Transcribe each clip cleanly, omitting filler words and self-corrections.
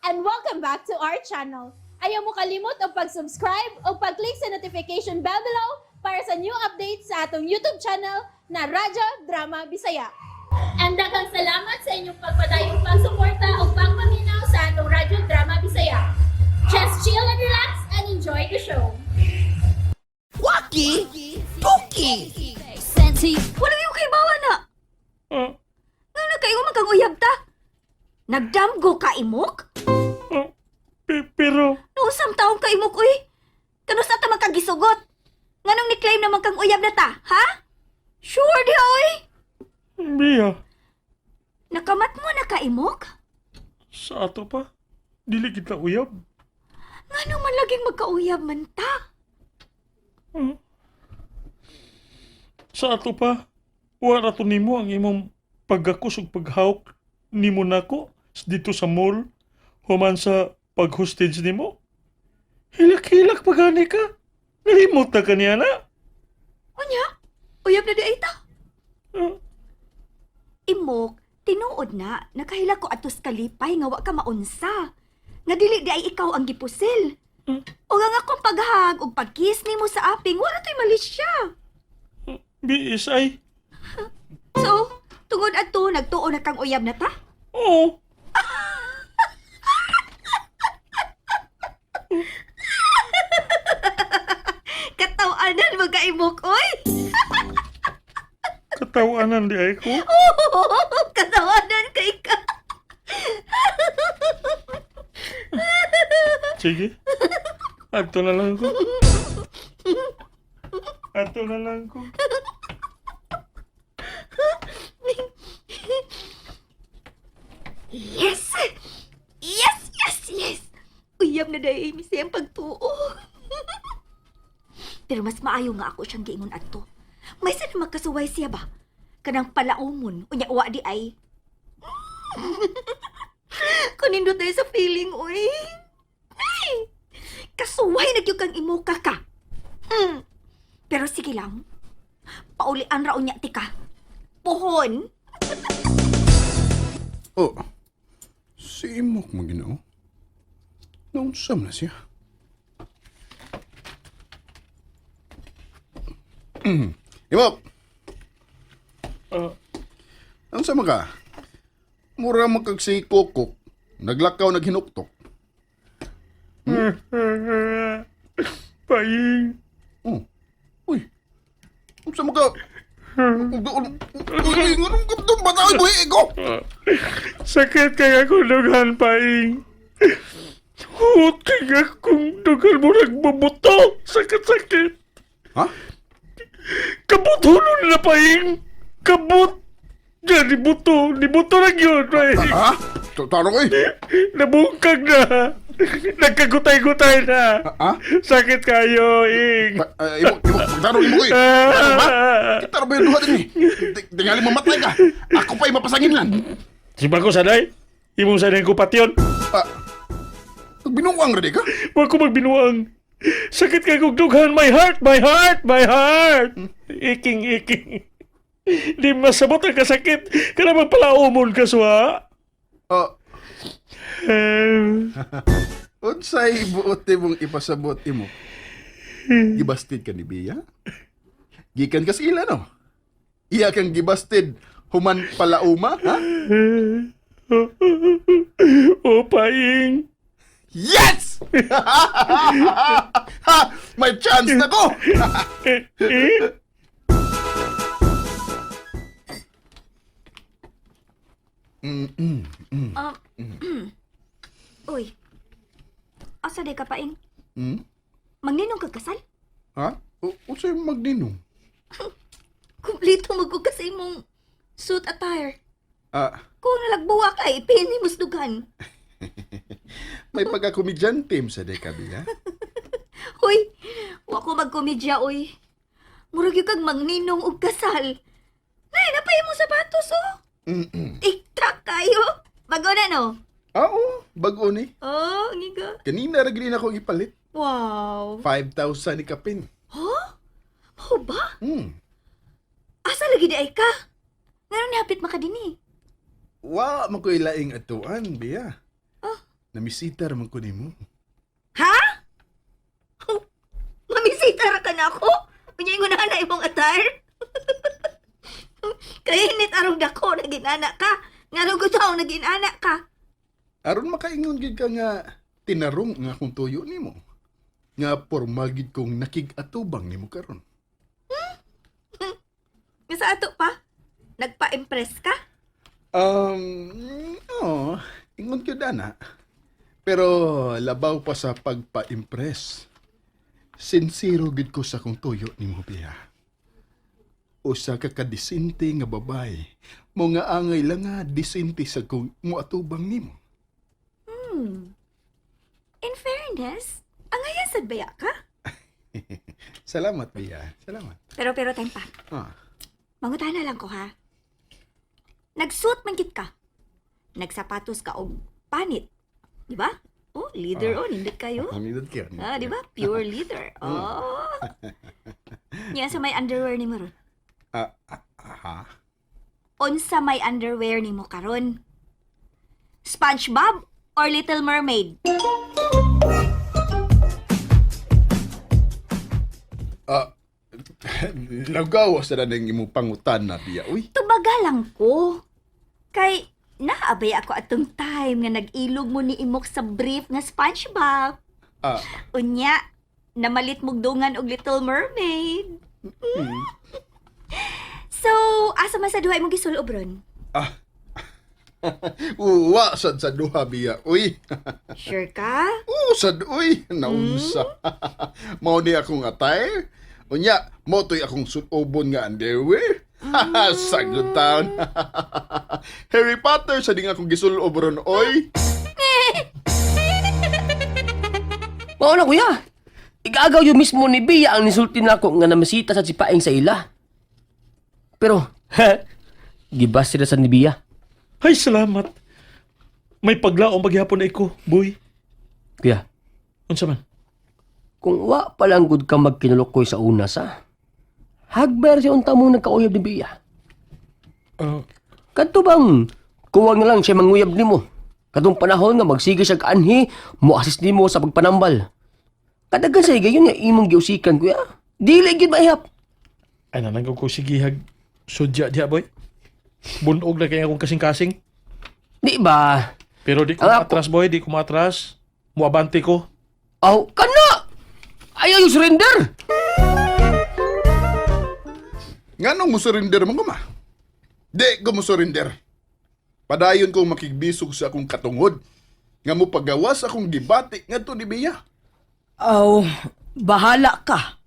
And welcome back to our channel. Ayaw mo kalimot og pag-subscribe o pag-click sa notification bell below para sa new updates sa atong YouTube channel na Radyo Drama Bisaya. And daghang salamat sa inyong pagpadayong pagsuporta o pagpaminaw sa atong Radyo Drama Bisaya. Just chill and relax and enjoy the show. Waki! Tuki! Senti, wala yung kay bawa na. Nga na kayo man kang uyab ta. Nagdamgo ka imok? Pero, Nausam taong ka imok uy. Kanus ta man kang gisugot? Nganong ni-claim naman kang uyab na ta, ha? Sure di oy. Bia, Nakamat mo na ka imok? Sa ato pa, dili kita uyab. Nganong man laging magkauyab man ta? Sa ato pa, wala to nimo ang imong paggakus ug paghawk nimo nako dito sa mall, human sa pag-hostage nimo. Hilak-hilak pa gani ka. Nalimot na kaniya na. Unya, uyab na di ay ta. Imok, tinuod na, nakahila ko atos kalipay nga wa ka maunsa. Nga dili di ay ikaw ang gipusil. O nga nga kung paghag ug pagkiss nimo sa aping, wala to'y mali siya. BSI. So, tungod adto nagtuo na kang uyab na ta? Oo. Katawanan mga imok, oy! Katawanan di ay ko. Katawanan kay ka. Sige. Adto na lang ko. Adto na lang ko. Yes! Yes, yes, yes! Uyab na dahil Amy sa iyang pagtuo. Pero mas maayo nga ako siyang giingon adto. May sa magkasuway siya ba? Kanang palaumon, unya wa di ay. Kunindo tayo sa feeling, uy. Ay! Kasuway na gyud kang imuka ka. Pero sige lang. Paulian ra unya tika. Puhon. Oh, si Imok mo ginoo. Naunsam na siya. Imok! Naunsam ka? Mura mo kag si Kokok. Naglakaw, naghinuktok. Paing. Oh. Uy. Unsa man ka? Uy, nganong kaptong bata ay buhi ko? Sakit kay ako dughan, Paing. Hut kay akong dughan mo nagbubuto. Sakit-sakit. Ha? Kabut hulon na, Paing. Kabut. Yan, ni buto. Ni buto lang yun, Paing. Ha? Tarong oy. Nabungkag na. Nagkagutay-gutay na. Ha? Sakit kayo, Ing. Imok, imok, magtarong imok oy. Tarong ba? Kita ra ba yung duha din eh? Tingali mamatay ka. Ako pa'y mapasangin lang. Si Bako sanay. Imong sanay ko patyon. Ah, binuang ra di ka? Wa ko magbinuang. Sakit kay kog dughan. My heart, my heart, my heart. Iking, iking. Di masabot ang kasakit. Kana magpalaumon ka suha. Ah, Eh, unsay buot mong ipasabot imo? Gibasted ka ni Bia? Gikan ka sa ila no? Iya kang gibasted human palauma, ha? Oh, Paing. Yes! Ha! May chance na ko! Eh, eh. Uy. Asa di ka paing? Hmm? Magninong ka kasal? Ha? Unsay magninong? Kumplito mo ko kasi imong suit attire. Ah, Kung nalagbuwa ka, ipini mo dugan. May pagka-komedyante sa di ka, Bia. Hoy, wa ko magkomedya, oy. Murag yung kag magninong og kasal. Nay, napay mo sapatos, oh. Tiktak kayo. Bago na, no? Ah, oo, bago ni. Oh, ngiga. Kanina ra gid ako gipalit. Wow. 5,000 ni kapin. Huh? Mao ba? Hmm. Asa lagi di ay ka? Ngano nihapit makadini? Wa man ko'y laing atuan, Bia. Ah. Namisita raman ko nimo. Ha? Oh, mamisita ra ka na ako? Unya ingon na imong attire? Kainit arong dako naging-ana ka. Nganong gusto naging-ana ka? Aron makaingon gid ka nga tinarong nga akong tuyo nimo. Nga formal gid kong nakig-atubang nimo karon. Nga sa ato pa? Nagpa-impress ka? Oo, ingon gyud ana. Pero labaw pa sa pagpa-impress. Sinsero gid ko sa akong tuyo nimo biya. Usa ka kadisente nga babae, mo nga angay lang nga disente sa kong moatubang nimo. In fairness, angayan sad baya ka? Salamat biya, salamat. Pero pero time pa. Ah, Mangutana lang ko ha. Nagsuot man gid ka. Nagsapatos ka og panit. Di ba? Oh, leader oh, nindot kayo. Amidot kayo. Ah, di ba? Pure leader. Oh. Nya sa may underwear nimo ron. Ah, ah, ah, Unsa may underwear nimo karon? SpongeBob or Little Mermaid? Ah, nagawa sa na ng imong pangutan na biya, uy. Tubaga lang ko. Kay naabay ako atong time nga nag-ilog mo ni imok sa brief nga SpongeBob. Ah, Unya, namalit mong dungan og Little Mermaid. So, asa man sa duha imong gisulob ron? uwa sad sa duha biya, uy. Sure ka? Usad, uy, naunsa. Mao ni akong attire. Unya, mo to'y akong sulobon nga underwear. Sagot taon. Harry Potter sa ding akong gisulob ron, oy. Mao na kuya. Igagaw yung mismo ni Bia ang nisulti nako nga namasita sa sipaing sa ila. Pero, gibas sila sa ni Bia. Ay, salamat. May paglaom paghihapon na iko, boy. Kuya, Unsa man? kung wa pa lang gud ka magkinulukoy sa una sa, hagber siya unta mong nagkauyab ni Bia. Ah, Kadto bang kuwang na lang siya manguyab nimo. Kadtong panahon nga magsige siya anhi, mo assist nimo sa pagpanambal. Kadagan sa higayon nga imong giusikan kuya. Dili gyud maihap. Ay, nananggaw ko sigihag sudya diha, boy. Bunog na kaya akong kasing-kasing. Di ba? Pero di ko Ang ako- maatras, boy. Di ko maatras. Muabante ko. Aw, kana! Ayaw yung surrender! Nganong mo surrender mo ma? Di ko mo surrender. Padayon kong makigbisog sa akong katungod. Nga mo pagawas akong gibati ngadto ni Bia. Aw, bahala ka.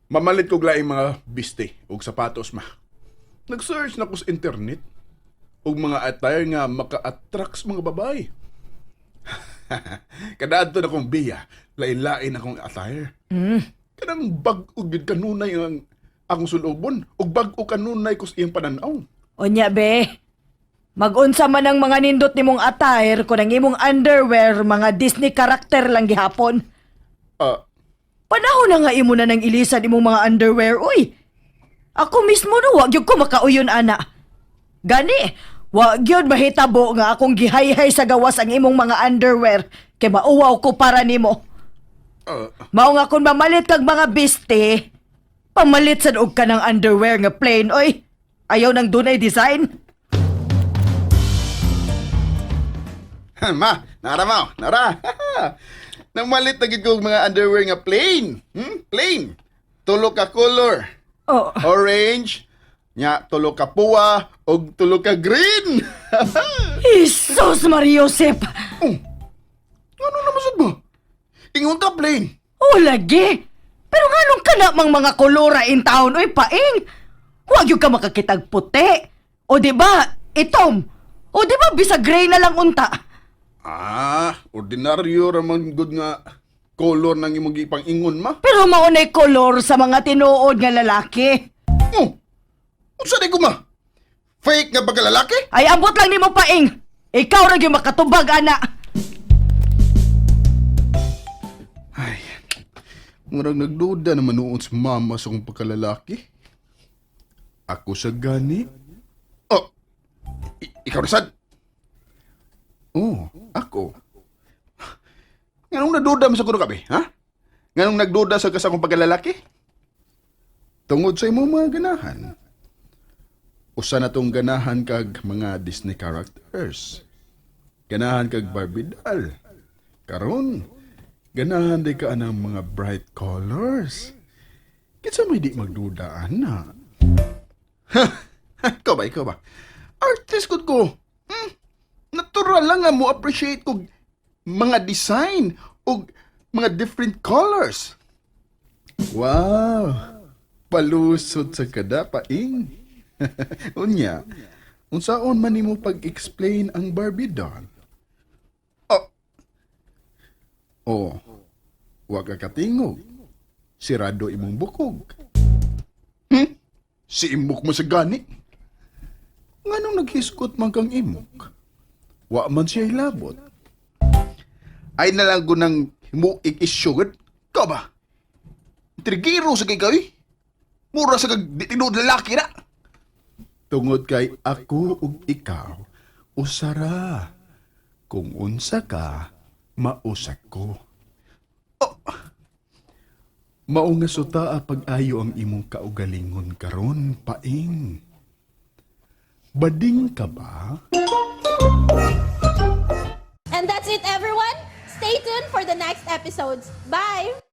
Mamalit kog laing mga biste og sapatos ma. Nag-search na ko sa internet og mga attire nga maka-attract sa mga babae. Kada adto na kong biya, lain-lain akong attire. Kanang bag-o gyud kanunay ang akong sulobon ug bag-o kanunay ko sa iyang pananaw. Unya be, magunsa man ang mga nindot nimong attire kung ang imong underwear mga Disney karakter lang gihapon. Ah, Panahon na nga imo na nang ilisan imong mga underwear, uy. Ako mismo no, wag gyud ko makauyon ana. Gani, wag gyud mahitabo nga akong gihayhay sa gawas ang imong mga underwear kay mauwaw ko para nimo. ah, Mao nga kung mamalit kag mga biste, pamalit sad og ka ng underwear nga plain, oy. Ayaw nang dunay design. ma, nara ma, nara. Namalit na gid ko og mga underwear nga plain. Plain. Tulo ka color. Oh, Orange, nya tulo ka puwa og tulo ka green. Jesus Maria Josep. Ano naman sad ba? Ingon ta plain. Oh, lagi. Pero nganong kana mang mga kolora in town, oy paing. Huwag yung ka makakitag puti. O di ba, itom. O di ba, bisa gray na lang unta. Ah, ordinaryo ra man gud nga color nang imong gipang ingon ma. Pero maunay kolor sa mga tinuod nga lalaki. Oh. Unsa di ko ma? Fake nga pagkalalaki? Ay, ambot lang nimo paing. Ikaw ra gyud makatubag ana. Ay, murag nagduda naman noon si mama sa akong pagkalalaki. Ako sa gani. Oh, ikaw na sad. Oh, ako. Nganong naduda mo sa kuno kabi, ha? Nganong nagduda sa ka sa akong pagkalalaki? Tungod sa imong mga ganahan. Usa na tong ganahan kag mga Disney characters. Ganahan kag Barbie doll. Karon, ganahan di ka anang mga bright colors. Kinsa may di magduda ana? Ikaw ba, ikaw ba? Artist gud ko. Natural lang nga mo appreciate kog mga design og mga different colors. Wow! Palusot sa kada paing. Unya, unsaon man nimo pag-explain ang Barbie doll? Oh. Oh. Wa ka katingog. Sirado imong bukog. Si imok mo sa gani. Nganong naghisgot man kang imok? Wa man siya hilabot. Ay nalang ko ng himuig isyugod. Ka ba? Trigiro sa kay kayo. Mura sa kag di tinuod lalaki na. Tungod kay ako ug ikaw, usara. Kung unsa ka, mausa ko. Oh. Mao nga sutaa pag-ayo ang imong kaugalingon karon, paing. Bading ka ba? And that's it, everyone. Stay tuned for the next episodes. Bye!